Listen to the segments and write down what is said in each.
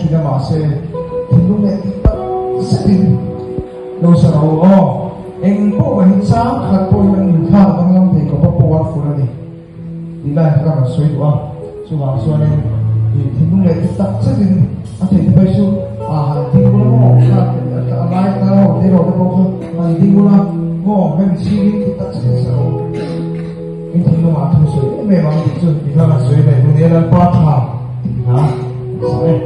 thin a mahse thinlung leh tih tak zetin lo sa ro aw. Eng pawh mai hi chang khat pawhin an inthlak danglam thei khawp a powerful a ni tih lai kha ka rawn sawi duh a. Chuvang chuanin i thinlung leh tih tak zetin a theih te phei chu a han ding bula maw kha a lai kal ho te rawh te pawh kha han ding bula maw hemi chhingin tih tak zetin sa ro. In thinlungah thu sawi em em ang tih chu ti kha kan sawi leh duh nia Lalpa tha tih hla kan sa e.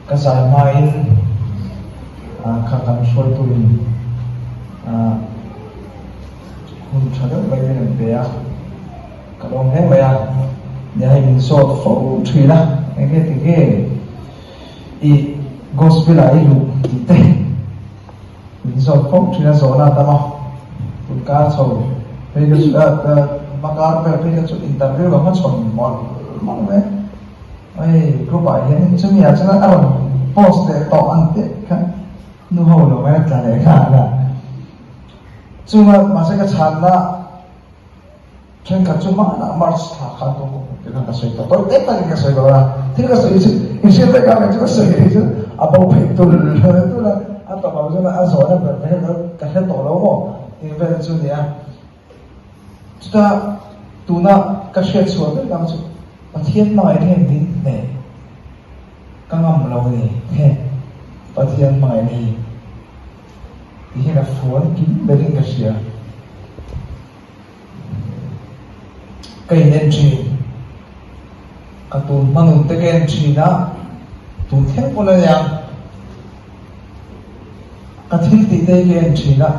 Ka zai hmain kha kan hruaituin hun tha deuh mai min rawn pe a, ka lawm hle mai a, nia hei min zawt fo thin a, enge tinge i gospel ah i luh tih te min zawt fo thin a, zawhna a tam a, tun kar chho phei kha chu hma kar vel phei kha chu interview ka hmachhawn mawlh mawlh mai. Hei group ah hian chumi ah chuan a rawn post leh tawh ang tih kha nu ho lo mai a tla leh nghal a. Chunga mahse ka chhanna thenkhat chu hmanah March thla khan ka sawi tawh tawi tak takin ka sawi tawh a, thil ka sawi chu I hriat vek ang chu ka sawi hi chu a bo phei tul tul a, a tawp ang chuan a zawhna ber te kha ka hre tawh lo maw tih vel chu a ni a. Chutah tuna ka hriat chhuah vek ang chu Pathian hmangaihna hian min hneh ka ngam lo a ni he Pathian hmangaihna hi ti hian a fuan kim berin ka hria. Ka in en thin. Ka tun hma nun te ka en thin a, tun thleng pawn a nia. Ka thil tih te hi ka en thin a,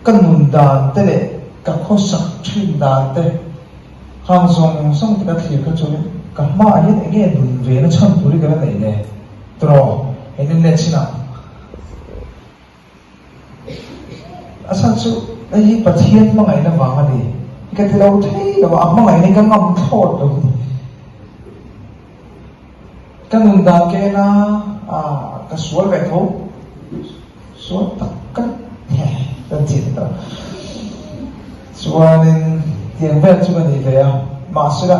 ka nun dan te leh ka khawsak thin dan te hang zawng zawng te ka thlir kha chuan ka hmaah hian eng nge nun ve na chhan tur hi ka la neih le tiraw engin let chin ang. A chhan chu hei hi Pathian hmangaihna vang a ni. Ka ti lo thei lo a, a hmangaihna hi ka ngam thlawt lo a ni. Ka nun dan ka en a, ah ka sual ve tho, sual tak ka ni ka ti ta. Chuanin tiang vel chu ka ni ve a, mahsela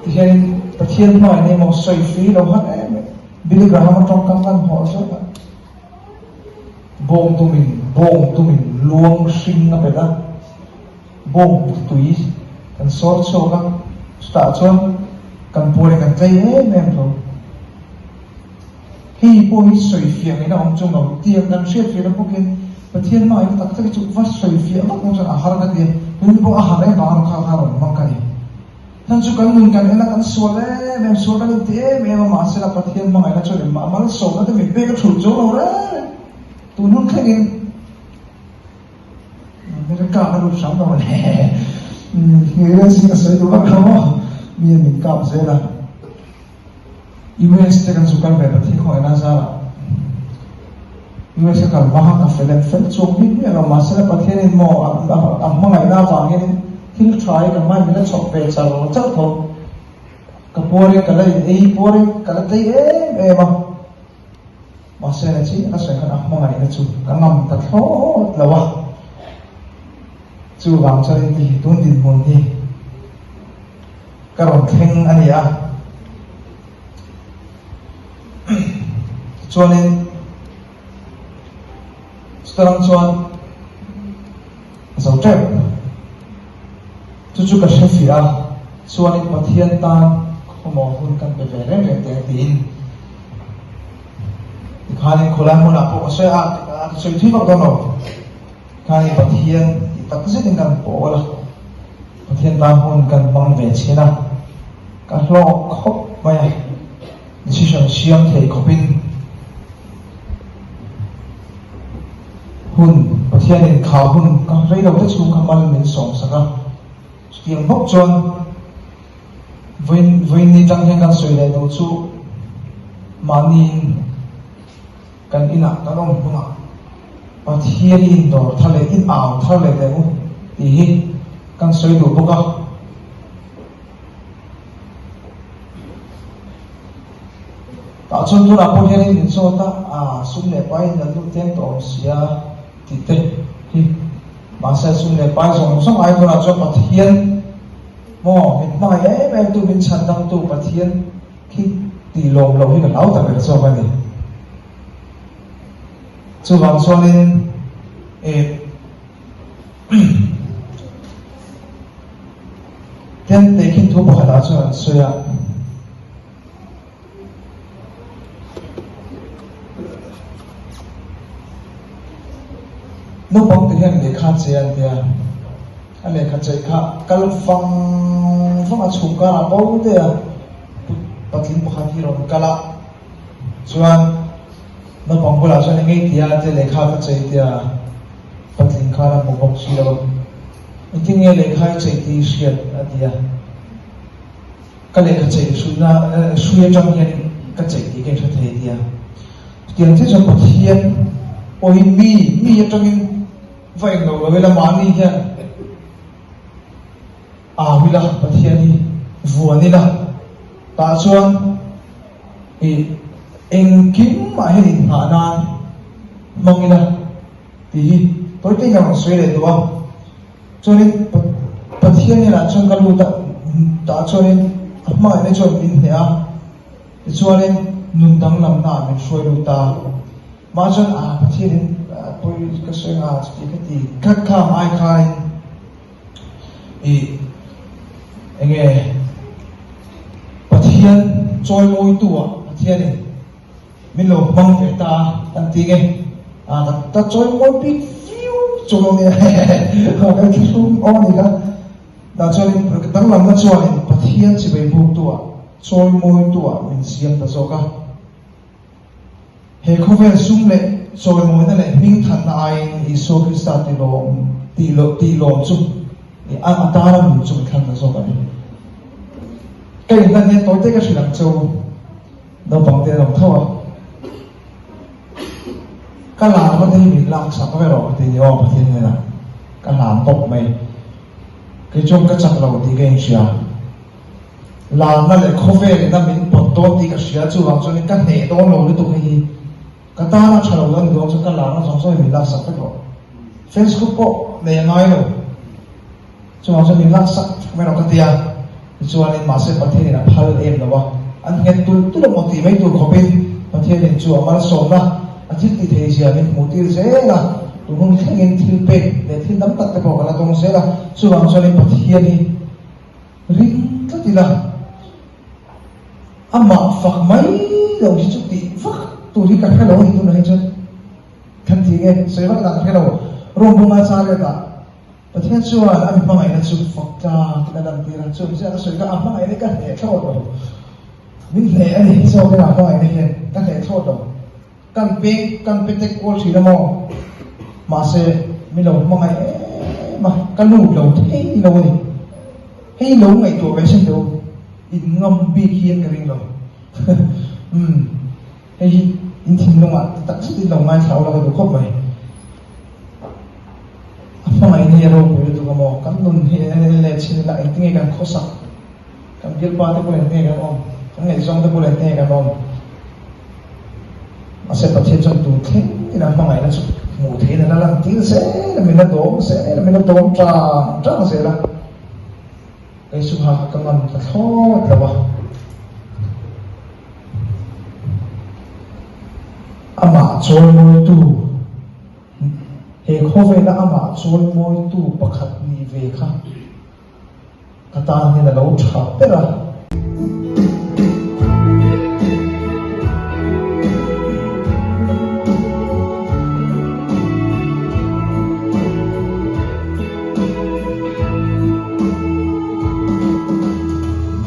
tihianin Pathian hmangaihna hi maw sawi fui lo han em em. Billy Graham a tawngkam kan hmuh zawk a, bawng tumin bawng tumin luang hring a pet a, bawng tui kan sawr chhuak a, chutah chuan kan puarin kan tlei em em tho. Hei pawh hi sawifiah ngaihna awm chung lo, tiang kan hriatfiahna bawkin Pathian hmangaihna tak tak hi chu va sawifiah vak lo chuan a har ka ti a, tun pawh a har em vang a kha kha rawn hmang ka ni. Hlan chu kan nun kan en a, kan sual em em, sual kan inti em em a, mahsela Pathian hmangaihna chuan engmah malsawmna te min pek a thulh chuang lo reng reng. Tun hun thlengin ka kap a lut hram lo a ni. Ngei sin ka sawi duh vak lo maw, mi min kap zel a. US te kan zu kal ve Pathian khawngaihna a zarah US ka kal hma kha ka fel em fel chuang bik miah lo mahsela Pathianin maw a hmangaihna avangin thil tha hi ka hmai min la chhawp ve char char tho ka puarin ka la in ei puarin ka la tlei em em a mahse na chi ka sawi khan a hmangaihna chu ka ngam ta thlawt lo a chuvang chuan ti tun dinhmun hi Ka rawn thleng a ni a. Tichuanin chuta chuan zo tep. Chu chu ka hre fiah a, chuanin Pathian tan khawmaw hun kan pe ve reng reng teh ang tiin tikhanin khawlai hmunah pawh ka sawi a, ka sawi thui vak dawn lo. Khain Pathian tih tak zetin kan pawl a, Pathian tan hun kan hmang ve chhin a, ka hlawk khawp mai a, decision siam thei khawpin hun Pathianin kha hun ka rei lo te chhung kha mal min sawm sak a, chutiang bawk chuan vawiin vawiin ni tang hian kan sawi leh duh chu mahniin Kan inah kan awm hunah Pathian i indawr thar leh in au thar leh teh u tih hi kan sawi duh bawk a. Tah chuan tunah pawh hian in zawt a, aa sum leh pai in kan lut tlem tawh awm sia tih te hi mahse sum leh pai zawng zawng ai tunah chuan Pathian maw min hmangaih em em tu min chhandamtu Pathian Khi tih lawm loh hi ka hlau ta ber zawk a ni. Chuvang chuanin eh Tian tehkhin thu pakhatah chuan an sawi a. Naupang te hian lehkha che an tia. A lehkha chei kha kal vang vang a chhum karah bo daih a, patling pakhat hi rawn kal a, chuan naupang bulah chuan eng ngei tia te lehkha ka chei tia patling khan a hmu bawk si lo a, engtin nge lehkha i chei tih i hriat a ti a, ka lehkha chei hruina hrui atang hian ka chei tih ka inhre thei a ti a, chutiang chiah chuan Pathian pawhin mi mi atangin Va eng lo lo ila mahni hian au ila Pathian hi vuan ila tah chuan ih engkim mah hian inghah nan hmang ila tih hi tawite hian rawn sawi leh duh a. Chuanin Pathian hnenah chuan ka lut a. Tah chuanin a hmangaihna chuan min hneh a, tichuanin nun danglamna ah min hruai lut ta. Mah chuan a Pathianin pawi ka sawi nga chuti ka ti khat kha ang ai khain ih enge Pathian chawimawitu ah Pathianin Min lo hmang ve ta a, kan ti nge? A, ka ta chawi mawi bik viau chu lo nia, hehehe, ka thlahrung aw a ni kha. Tah chuanin danglamna chuanin Pathian chibai buktuah, chawi mawitua min siam ta zawk a. He khawvel sum leh chawimawina leh hmingthanna aiin Isua Krista tilawm, tih lawm chu a atana nun chu ka thlan ta zawk a ni. Ka inhlan hian tawite ka hrilh ang che u. Naupang te an awm tho a, ka larna te hi min laksak vek rawh ka ti ni aw Pathian hnenah ka hlan tawp mai. Kei chuan ka chak lo tih ka inhria. Larna leh khawvelina min pawt dawn tih ka hria chuvang chuanin ka hneh dawn lo lutuk hei hi. Ka tana tha lo a ni dawn chuan ka larna zawng zawng hi min laksak vek rawh. Fans group pawh nei a ngai lo. Chuvang chuan min laksak mai rawh ka ti a, tichuanin mahse Pathianin a phal em lo a, an nghet tulh tulh emaw tih mai tur khawpin Pathianin chu a malsawmna a thil ti thei zia min hmuh tir zel a, tun hun thlengin thil pek leh thil dang tak te pawh ka la dawng zel a, chuvang chuanin Pathian hi ring tlat ila amah fak mai lo hi chu tih vak tur hi ka hre lo a ni tunah hi chuan kan ti nge sawi vak dan ka hre lo, Rawmbunga Chariot-ah. Pathian chuan a mi hmangaihna chu fak tlak in a lantir a, chu awmzia ka sawi kha a hmangaihna hi ka hneh thlawt lo. Min hneh a ni zawk in a hmangaihna hian ka hneh thlawt lo. Kan peng kan pe tek kual thin a maw? Mahse min lo hmangaih em a, ka lut lo thei lo a ni. Hei lo ngaihtuah ve sin teh u, in ngam bik hian ka ring lo. Umm. Hei hi in thinlungah ti tak zetin lo ngaithla ula ka duh khawp mai. A hmangaihna hi a ropui lutuk a maw? Kan nun hi en leh chhin ila engtinge kan khawsak? Kan bialpa te bulah engtinge kan awm? Kan ngaihzawng te bulah engtinge kan awm? Mahse Pathian chuan tun thleng in a hmangaihna chu hmuh theihin a la lan tir zel a, min la dawm zel a, min la dawm tang tang zel a. Kei chu ha ka ngam ta thlawt lo a. Amah chawimawitu, He khawvela amah chawimawitu pakhat nih ve kha ka tan hian a lo tha ber a.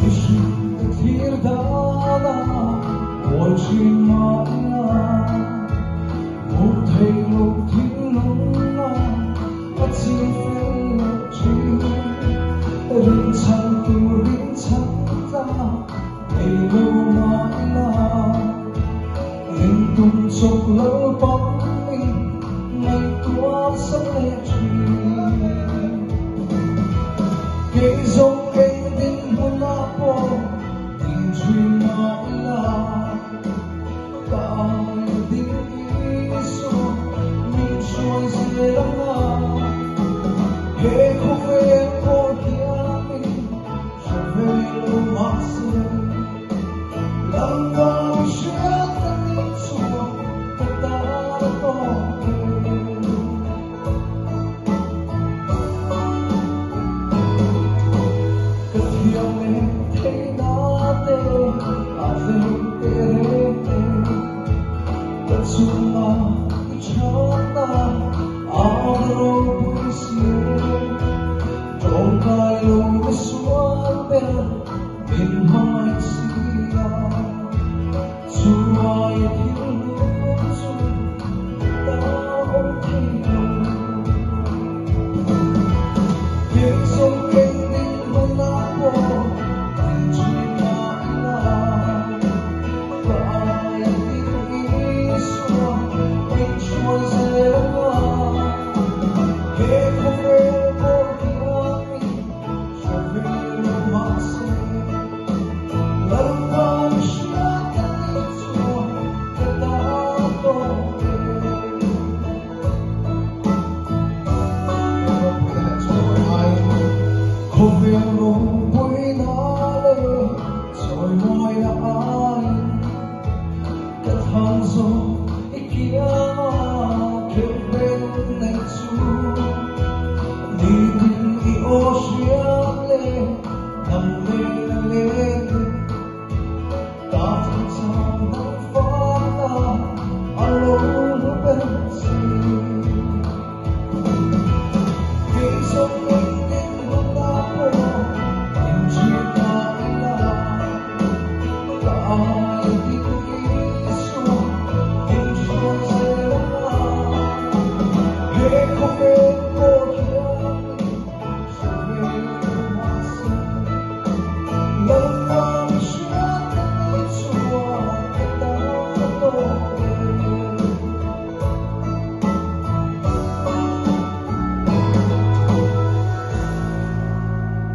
Mihring ka thlir dan a, kawl thin mah ila, hmuh theih loh thinlung a, a ching fel loh thin. Rinchhan tur rinchhan tlak nei lo mah ila, rintum chawp lo pangin ngaihtuah sak leh thin. Kei zawng eng dinhmunah pawh ding thin mah ila, ka aia ding Isua min hruai zel ang a. He khawvel pawh hianin hre ve lo mah se, Lalpa mi hriat ka nih chuan ka tan.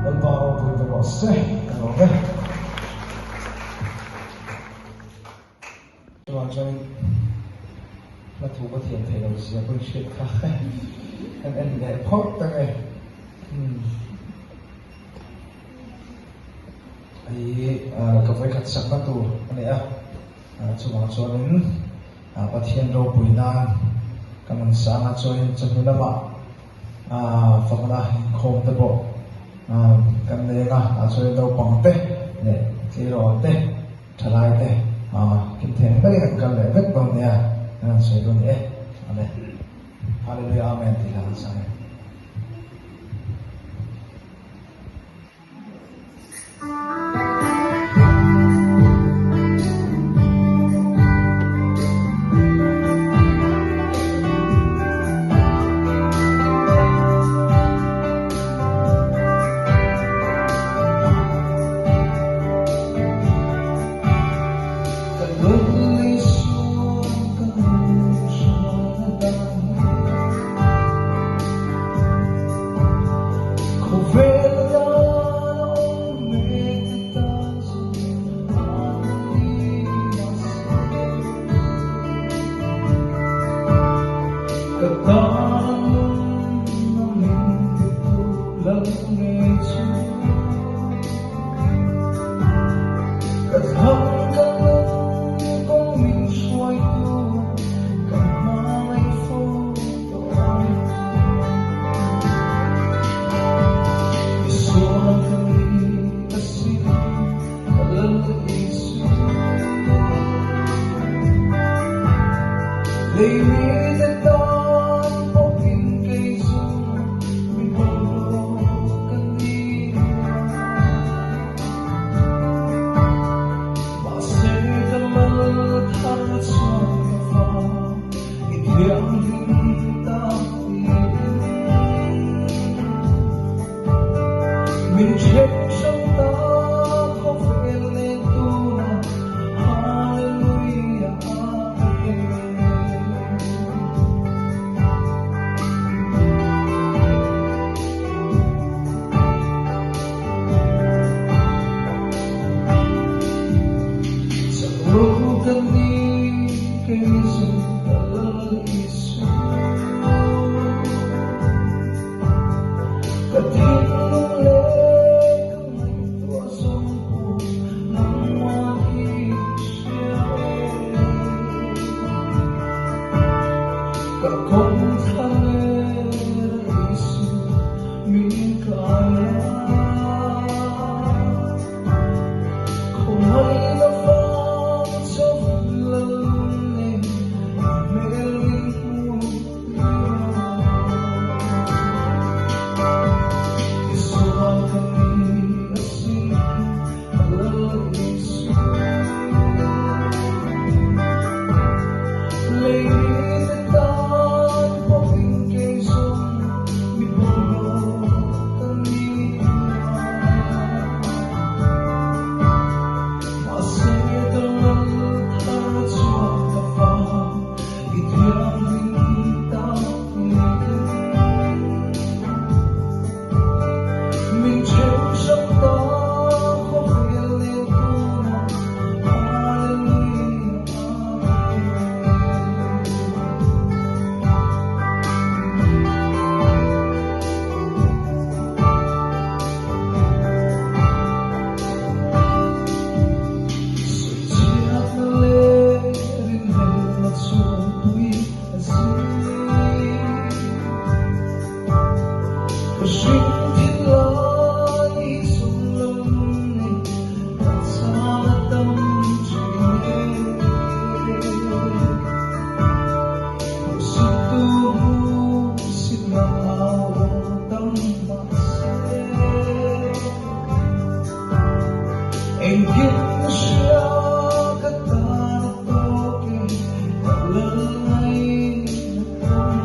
Lalpa ropui ve rawh se ka lawm e. Chuvang chuanin hla thu ka thiam thei lo zia pawhin hriat kha kan en leh phawt ang e. Hei ka vawikhat sakna tur a ni a, chuvang chuanin Pathian ropui nan ka nun sang a, chuanin chawhnu lamah fakna inkhawm te pawh kan nei ang a, tah chuanin naupang te leh tleirawl te thalai te kim thei ang berin an kal leh vek dawn nia kan han sawi dawn e. Amen. Hallelujah Amen tih hla kan sang e. Engkim hria ka tan a tawk e, ka lal ngaihna tum.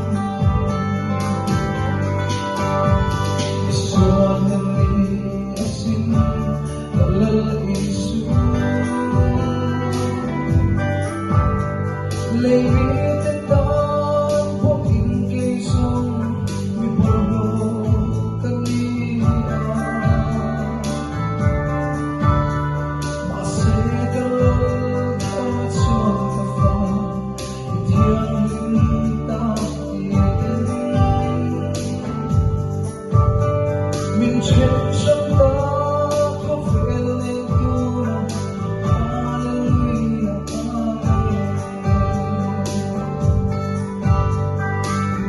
I sual ka ni asin, ka lal Isu. Lei mite tan pawhin kei zawng mi bawlhhlawh ka ni a. Mahse ka lal kha chuan ka fa i thianghlim ta tiin min then hrang ta khawvel nen tuna Hallelujah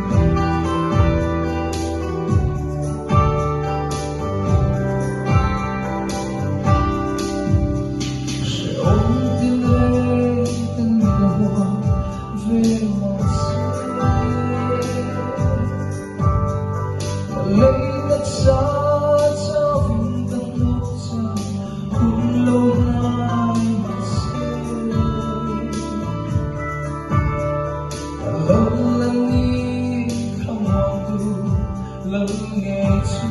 Amen. Hrehawm ti leh ten ka huam ve mahse Ka lei taksa chauhin ka hnuk chang hun lo hnai mahse Ka lo la ni kha muantu Lal ngei chu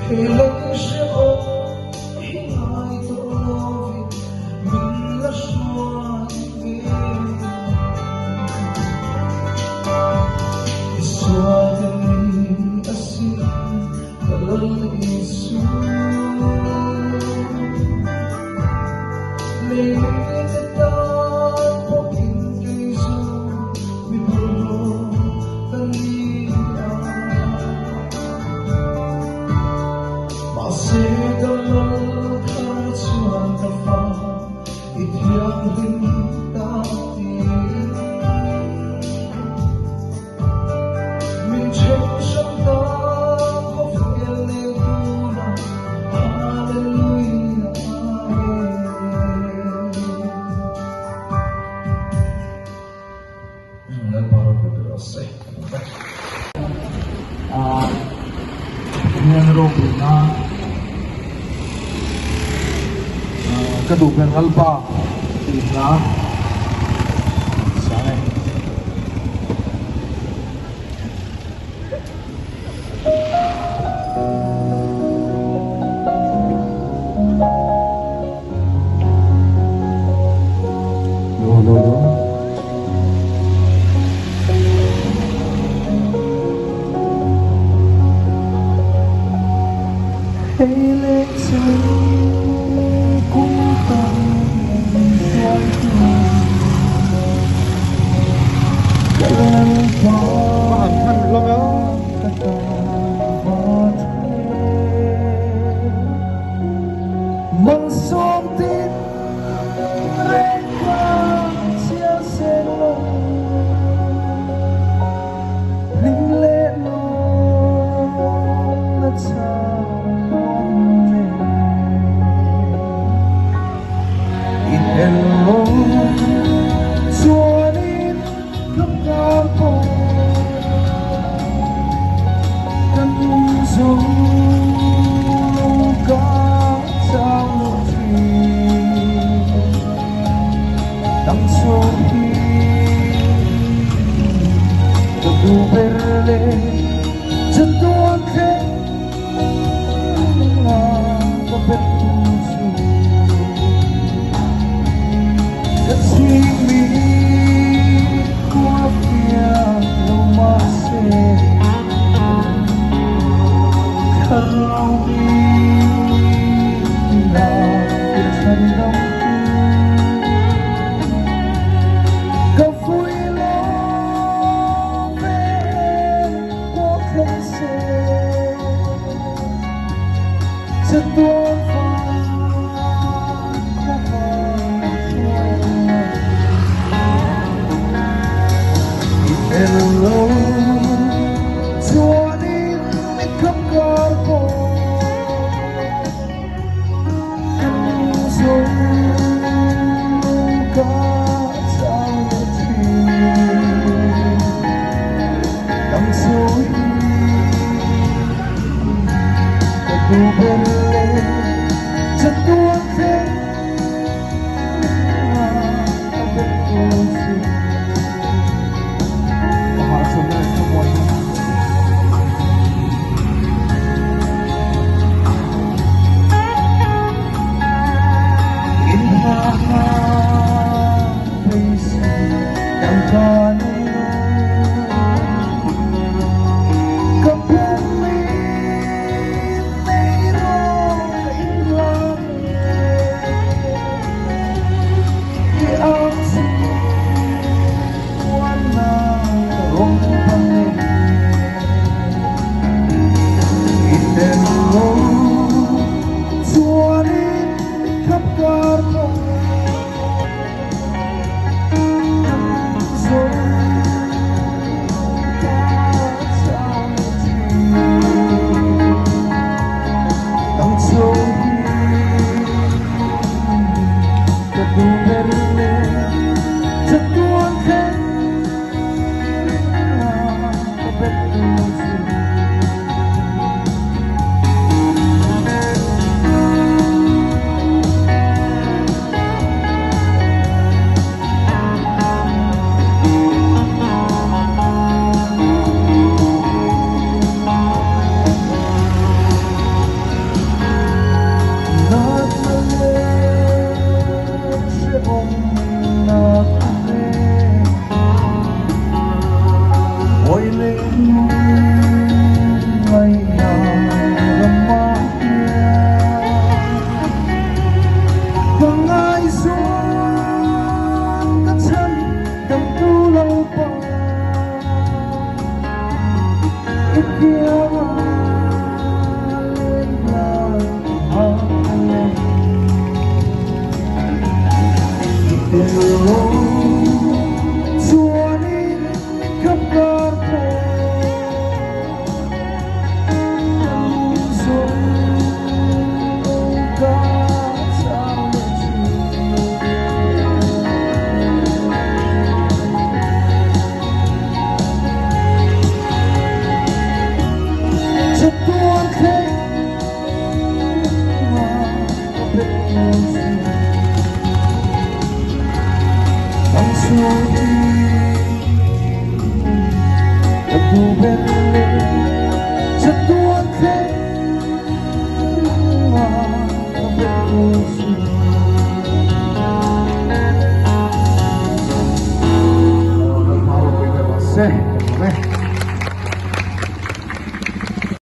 he lei hrehawm hi ngai tawh lovin min la hruai ve. I sual ka ni asin ka lal Isu. Lei mite tan pawhin kei zawng mi bawlhhlawh ka ni a. Mahse ka lal thar chuan ka fa i thianghlim ta tiin min then hrang ta khawvel nen tunah Hallelujah Amen. Lalpa ropui ber rawh se. Pathian ropuina ka duh ber Lalpa tih hla sa e. Hei leh chen kum tam min hruaitu ka Lalpa ka tan Malsawm tin reng ka chhiar seng lo Hlim leh lawm na chang muang nen In el lo chuanin ka par pawh Ka nung zo lo ka chang lo thin Dang chhawm hi ka duh ber leh chatuan thleng a ka bet tu chu Ka chhing mi khua fiah lo mahse Ka rau mi ina ka chhan dam tu Ka vui lo ve pawh thleng se Chatuan van ka van hruai ang. I tel lo chuanin mit kham kar pawh ka nung zo ka chau lo thin. Dang sawi hi ka duh ber leh chatuan thleng a ka bet tur che. Ka hahchawlhna leh thlamuanna. Inhahna beisei dang ka nei lo. Ka pummin nei rawh ka inhlan e. I ang chhuanna ka rawn pan e. I tel lo chuanin min khap kar lo. Zo ka chau leh thin. Nang chho hi ka duh ber leh chatuan thleng a ka bet tur che. Natna leh hrehawmna khawvel Awi leh ngaihna ramah hian Ka ngaihzawn ka chhan damtu Lalpa I kianga len hlan a le. I tel lo chuanin min khap kar pawh ka lung zawng ka chau leh thin. Chatuan thleng a ka bet tur che. Nang chu